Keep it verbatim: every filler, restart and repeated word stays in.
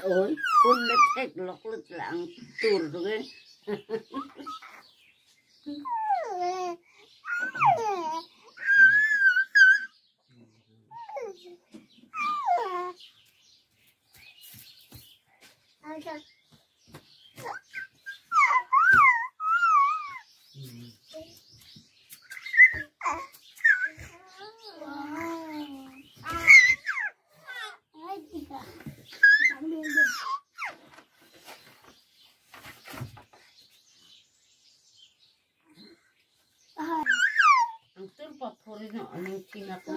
Oi, phone le theklok lut lang tur tu ke. Ang tur paphori no, ang tina ko.